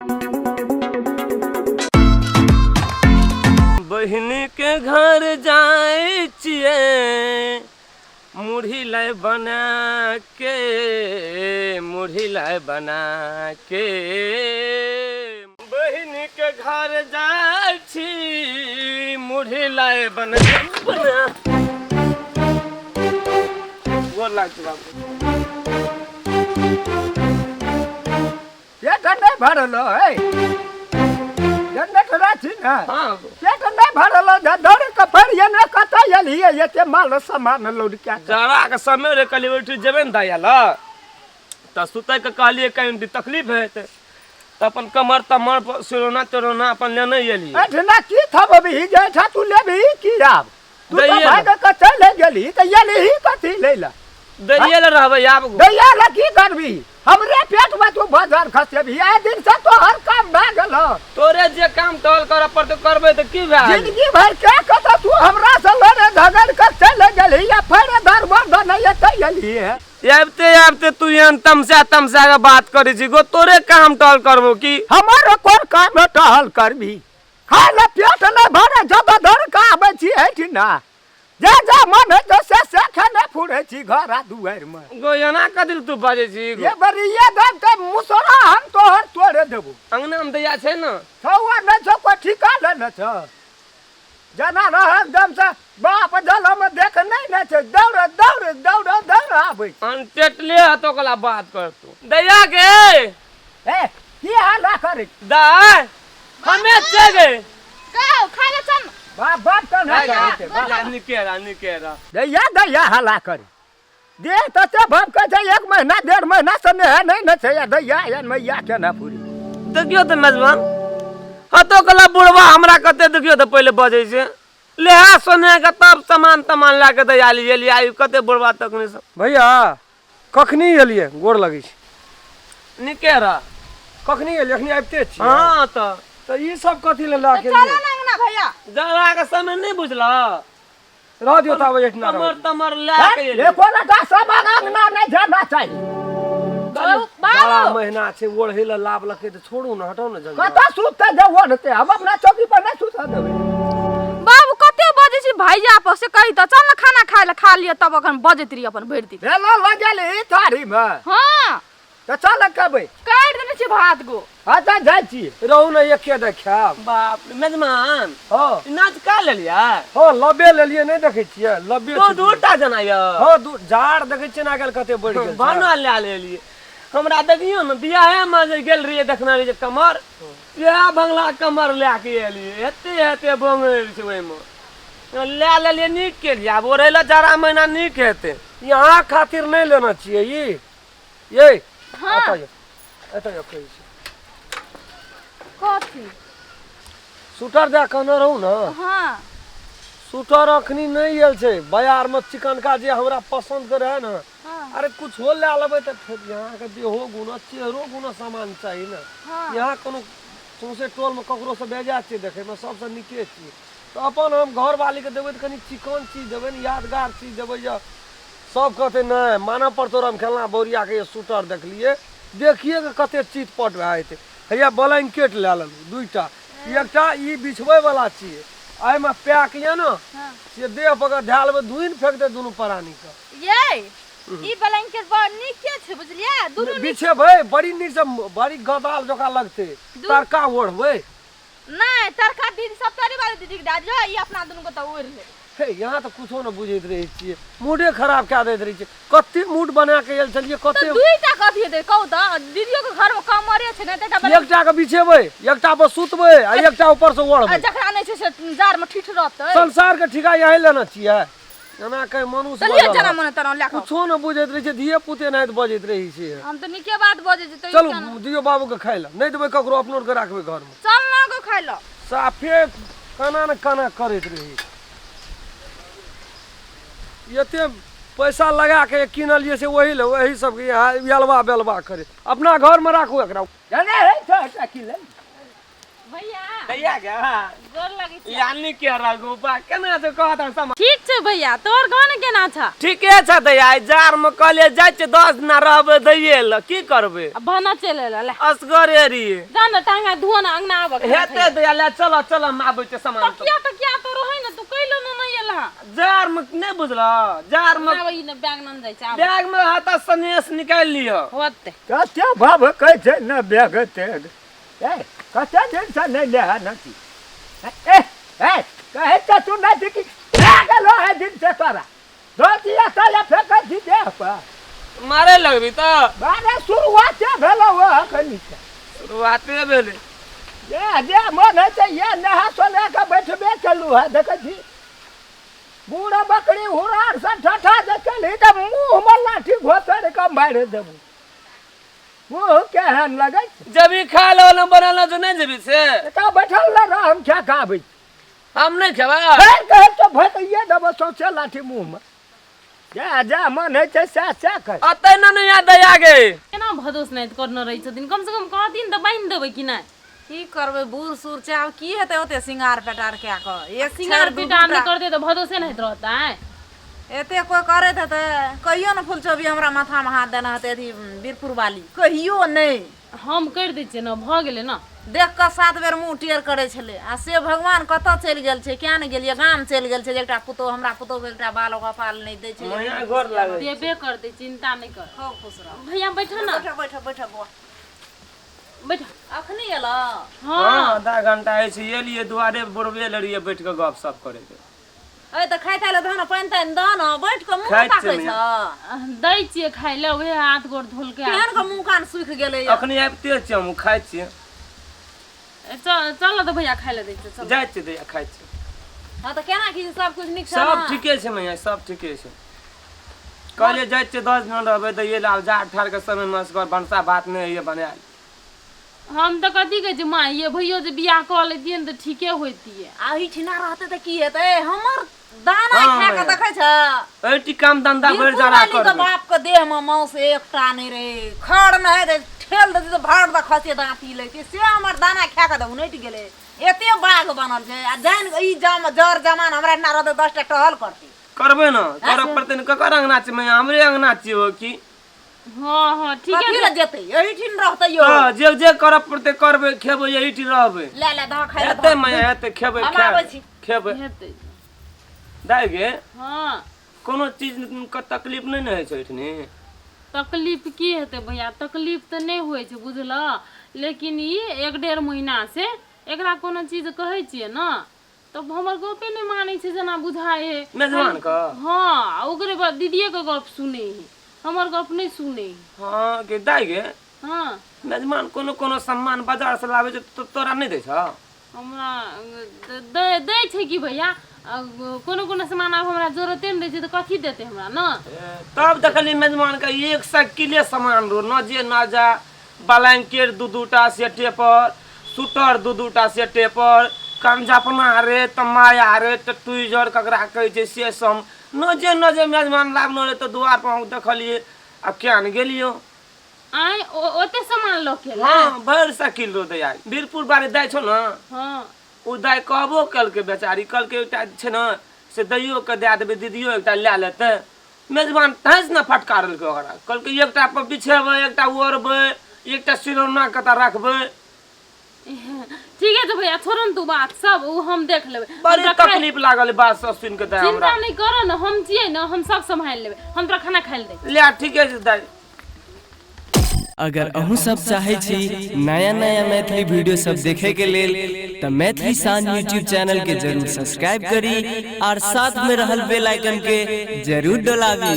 बहिन के घर जाइ छियै मुरही लाइ बना के, मुरही लाइ बना के। बहिन के घर जाइ छी मुरही लाइ बना बना। गोर लागै छी बाबू। पेट नहि भरल है, जनरेटर छी ने? हाँ। पेट नहि भरल है, दौड़ के फेर एने कतऽ एलियै एते माल सामान लोड कए कऽ? जाड़ा के समय रे, कहलियै ओहिठाम जेबै ने दाइ लग तऽ सुतैके कहलियै, कनि तकलीफ हेतै तऽ अपन कमर तमर सिरौना तिरौना अपन लेने एलियै। एहिठिना की थमबही जे एहिठाम तू लेबही की? आब तू तऽ दैये भागि कऽ चलि गेलही तऽ एलही कथी लै लए? दैये लए रहबै आब। दैया लए की करबही? हमरे पेट में तू बजर खसेबही? आइ दिन से तोहर काम भए गेल हँ। तोरे जे काम टहल करऽ पड़तै करबै, तऽ की भए गेल? जिंदगी भरि के कतऽ तू हमरा से लड़े झगड़ कर चलि गेलही आ फेर दर बर्द नहि एतै एलही है। आबिते आबिते तू एहन तमसा तमसा के बात करै छी गो, तोरे काम टहल करबो की? हमर कोन काम टहल करबही? खाय लए पेट नहि भरे जब दौड़ कऽ आबै छी एहिठिना, जे जे मन होइ छै से से खेने फुरै छी घर आ दुआरिमे। गो, एना कथी तू बाजै छी गो? ये बरिये देब तऽ मुसरा हम तोहर तोड़े देबो। अंगना मे दैया छै ने? छौ आ नहि छौ, कोइ ठीका लेने छौ? जेना रह एकदम से बाप जलम देख नहि ने छै, दौड़ दौड़ दौड़ दौड़ आबै छै। अनटेटले हतो कला बात कर तू दैया के। ए, की हाल करै दाय, हमे चल गए। गौ खाय ले चल। बाप बाप कना करै छै बाप? निके रह, निके रह। दैया दैया हल्ला करे दे तते भपकै छै, एक महीना डेढ़ महीना से नहा नहि ने छै आ दैया या मैया केना पूरी। देखियो तऽ मेजबान, हतो कला बुढ़वा हमरा कते देखियो तऽ पहिले बजै छै, लेहा सोने के तब सामान तमान लए के दैया एलियै आइ कते बुढ़वा तखनी सब। भैया, कखनी एलियै? गोर लगै छी। निके रह। कखनी एलियै? अखनी आबिते छी। हाँ तऽ। तऽ ई सब कथी लए लए के चलो एलियै? ने अंगना भैया। जाड़ा के समय नहि बुझलह? रह दियौ ताबे एहिठिना कमर रहऽ दियौ। तमर लए के एलियै। एको रटा सामान अंगना नहि जाना चाही। जाड़ा बाबू महीना छै, ओढ़ै लए लाबलकै तऽ छोड़ू ने, हटाउ ने जल्दी। कतऽ सुतते जे ओढ़ते? हम अपना चौकी पर नहि सुतऽ देबै। बाबू, कते बजै छी भैया पर से कही तऽ, चल ने खाना खाय ले, खा लिअ तब अखन बजैत रही अपन भरि दिन। भेलो लगेली थारीमे? हाँ। तऽ चल कहबै। काटि देने छी भात गो। अच्छा, जाइ छी। रहू ने, एके दे खायब। बाप रे मेजमान। हाँ। ई नाच का लेलियै? हाँ, लबे लेलियै, नहि देखै छियै लबे दू छै। दूटा जना यऽ। हाँ, दू जाड़ देखै छियै ने आइ काल्हि कते बढ़ि गेल छै। बना लए लेलियै। हमरा देखियौ ने, बियाहेमे जे गेल रहियै देखने रहियै जे कमर इएह बंगला कमर लए के एलियै, एते एते बंगैर छै ओहिमे लए लेलियै। नीक केलियै, आब ओढ़ै लए जाड़ा महीना नीक हेतै। यहाँ खातिर नहि लेने छियै ई ये। हाँ। एतऽ यौ, एतऽ यौ, कहै छी। कथी? स्वेटर दए कहने रहू ने? हाँ। स्वेटर अखनी नहि आयल छै बाजारमे, चिकनका जे हमरा पसन्द के रहै ने। हाँ। अरे कुछो लए लेबै तऽ फेर यहाँके देहो गुना चेहरो गुना सामान चाही ने। हाँ। यहाँ कोनो सौंसे टोलमे ककरोसँ बेजाय छियै देखैमे, सबसँ नीके छियै, तऽ अपन हम घरवालीके देबै तऽ कनि चिकन चीज देबै ने, यादगार चीज देबै जे सब कहतै नहि मानऽ पड़तौ रम खेलना बौरियाके ये स्वेटर देखलियै, देखिए कऽ कते चितपट भए जेतै। हैया ब्लैंकेट लए लेलहुँ दूइटा, एकटा ई बिछबैवला छियै, एहिमे पैक यऽ ने से देह पर कऽ धए लेबै, धुनि फेकतै दुनू प्राणीके। ये ई ब्लैंकेट बड़ नीके छै, बुझलियै? दुनू नीक। बिछेबै बड़ी नीकसँ, बड़ी गदाल जकाँ लगतै। तरका ओढ़बै। नहि, तरका दीदी सप्तरी वाली दीदी के दए दियौ, ई अपना दुनू के तऽ ओढ़ि लेब। हे, यहाँ तऽ कुछो नहि बुझैत रहै छियै, मूडे खराब कए दैत रहै छियै। कते मूड बना कऽ आयल छलियै, तऽ कते दुईटा कथी हेतै कहू तऽ? दीदियो के घर में कमरे छै ने, तऽ एकटा बला एकटा के बिछेबै, एकटा पर सुतबै आ एकटा ऊपर से आ ओढ़बै। जकरा नहि छै से जाड़ में ठिठ रहतै। संसार के ठिका यही लेने छियै, एना कहि मनुष्य तऽ लिअ बजल जना हत। मने तना लए कऽ। कुछो नहि बुझैत रहै छै, धिये पुते नाहित बजैत रहै छै। हम तऽ नीके बात बजै छी तऽ। चलू, दियौ बाबूके खाय लए। नहि देबै ककरो, अपनो आरके राखबै घरमे। चल ना गो खाय लए। साफे केना ने केना करैत रहै छै। एते पैसा लगा के किनलियै से ओही लए, ओही सबके यहाँ यलवा बेलवा करे। अपना घरमे राखू एकरा। जाने है तो हटा की ले भैया। दैया के गोर लगै छी। यानी के रघु बा केना छै कहत हम सम ठीक छै भैया, तोहर गाँव ने केना छ? ठीके छै दैया, आइ जार में कहलियै जाइ छियै 10 दिना रहबै दैये ल, की करबै? आ भाना चलि एलऽ ले। असगरे रहियै। जा ने टांगा धुओ ने अंगना आबऽ खाना हेतै खाइ। दैया, ले चलऽ चलऽ, हम आबै छियै सामान सब। तकिया तकिया तो रहै ने, तू कैलो ने नहि एलह। जार में नहि बुझलह, जार में आब ई ने बैग नन जाइ छै, आब। बैग में हाथ सनेस निकालि लिअ। होतै। कते भाव कहै छै ने बैग तेग। ए कते दिनसँ नहि लेह नची। ए ए कहै तऽ तू नहि छी कि भए गेलो है दिन से तोरा धोतिया साया फेकै छी देह पर। मारे लगबी तऽ? बारे शुरुआते भेलौ हँ अखनी से। शुरुआते भेलै। जे जे मन होइ छै ये नहा सोना कऽ बैठबे केलहुँ हँ। देखै छी बूढ़ बकरी हुरार से ठठा जे केलही तऽ मुँहमे लाठी घोसरि कऽ मारि देबू। मुँह केहन लगै छै? जबी खा लो ने बनल जो नहि जेबी से। एतऽ बैठल ने रह, हम खा कऽ आबै छी। हम नहि खेबै। फेर कहै तऽ भैतिये देबो सौंसे लाठी मुँहमे। जा जा मन होइ छै सएह सएह कर। अतै ने नहि याद दैया गे। केना भदोस नाइत करने रहै छथिन, कम से कम कहथिन तऽ बान्हि देबै कि नहि? की करबै, बूढ़ सूढ़ छै, आब की हेतै ओते सिंगार पेटार कए कऽ? एक सिंगार छाड़ि दू पेटार नहि दूटा करतै तऽ भदोसे नाइत रहतै। एते कोइ करैत हेतै? कहियो ने फुलचोबी हमरा माथामे हाथ देने हेतै अथी बीरपुर वाली, कहियो नहि। हम करि दै छियै ने, भऽ गेलै ने। देख कऽ 7 बेर मुँह टेढ़ करै छलै। आ से भगवान कतऽ चलि गेल छै, किया ने गेलियै, गाम चलि गेल छै जे एकटा पुतोहु, हमरा पुतोहुके एकटा बाल कपाल नहि दै छै। मैया गोर लागै। देबे करतै, चिन्ता नहि कर। खूब खुश रह। भैया बैठ ने। बैठ बैठ बैठ बौआ, बैठ। अखनी एलऽ? हँ। हँ, आधा घंटा होइ छै एलियै, दुआरे बुढ़बे ले रहियै बैठ कऽ गप सप करै के। अइ तऽ खाइ ताइ लए दह ने, पानि तानि दह ने, बैठ कऽ मुँह खाइ छियै ताकै मैया। छ। दै छियै खाइ लए, उएह हाथ गोर धोलकै। केहन कऽ मुँह कान सुखि गेलै? अखनी आबिते छियै, हमहूँ खाइ छियै। चल चल तऽ भैया खाइ लए दै छियै, चल। जाइ छियै दैया, खाइ छियै। हँ तऽ केना की, सब कुछ नीक छै सब ने? ठीके छै मैया, सब ठीके छै। कहलियै जाइ छियै 10 दिन रहबै दैये लए, आब जाड़ ठाढ़के समयमे असगर भनसा भात नहि होइए बनायल। हम तऽ कथी कहै छी माँ, ये भैयो जे बियाह कऽ लैतियै ने तऽ ठीके होइतियै। आ एहिठिना रहतै तऽ की हेतै? हमर दाना हँ खा कऽ मैया। देखै छ एहिठी काम धंधा भरि बिरपुर जरा वाली के करबै। बाप के देह में मांस एकटा नहि रहे, खड़ नहि रहे, ठेल देती तऽ भर दऽ खसे दाँती लैती। से हमर दाना खा कऽ तऽ उनटि गेलै। एते बाघ बनल छै आ जानि ई जम जर जमान हमरा एहिठिना रहतै 10टा टहल करतै। करबै ने, करऽ पड़तै ने। ककर अंगना छै मैया? हमरे अंगना छियै ओ की? हँ हँ ठीके कथी छै। लए जेतै, एहिठिन रहतै यौ। तऽ जे जे करऽ पड़तै करबै, खेबै, एहिठी रहबै। ले ले दह खाइ लए हेतै दह। मैया, हेतै, खेबै। हम आबै खायब छी। खेबै। हेतै। दाइ गे। हँ। कोनो चीज के तकलीफ नहि ने होइ छै एहिठिनी? तकलीफ की हेतै भैया, तकलीफ तऽ नहि होइ छै बुझलऽ, लेकिन ई 1-1.5 महीना से एकरा कोनो चीज कहै छियै ने तऽ हमर गपे नहि मानै छै, जेना बुझाइ है। मेजबान के? हँ, आ ओकरे बाद दीदिए के गप सुनै है, हमर गप नहि सुनै है। हँ गे दाइ गे। हँ। मेजबान कोनो कोनो सामान बाजार से लाबै छै तऽ तोरा नहि दै छौ? हमरा दै दै छै कि भैया, आ कोनो कोनो सामान आब हमरा जरूरते नहि रहै छै तऽ कथी देतै हमरा ने? तब देखली मेजबान के एक साइकिले सामान रो न जे न जा, ब्लैंकेट 2-2टा सेटे पर, स्वेटर 2-2टा सेटे पर, कंजपना रे तऽ माया रे तऽ ट्वीजर ककरा कहै छै से सब न जे न जे मेजबान लाबने रहै। तऽ दुआर पर हम देखलियै आ किया ने गेलियो। आँय, ओते सामान लऽ के एलै? हँ, भरि साइकिल रो दैया। बीरपुर बारी दाइ छौ ने? हँ। ओ दाइ कहबो केलकै बेचारी, कहलकै एकटा छै ने से दैयो के दए देबै, दीदियो एकटा लए लेतै। मेजबान तैं ने फटकारलकै ओकरा, कहलकै एकटा पर बिछेबै, एकटा ओढ़बै, एकटा सिरौना कतऽ रखबै। ठीके छै भैया, छोड़ो ने तू बात सब, ओ हम देख लेबै। बड़ी हम तोरा खाइ- तकलीफ लागल बात सब सुनि के दाइ हमरा। चिंता नहि कर ने, हम छियै ने, हम सब सम्हारि लेबै। हम तोरा खाना खाइ लए दै। ले ठीके छै दाइ। अगर अहूँ सब चाहै छी नया नया मैथिली वीडियो सब देखे के लेल तऽ मैथिली शान यूट्यूब चैनल के जरूर सब्सक्राइब करी और साथ में रहल बेल आइकन के जरूर डोलाबी।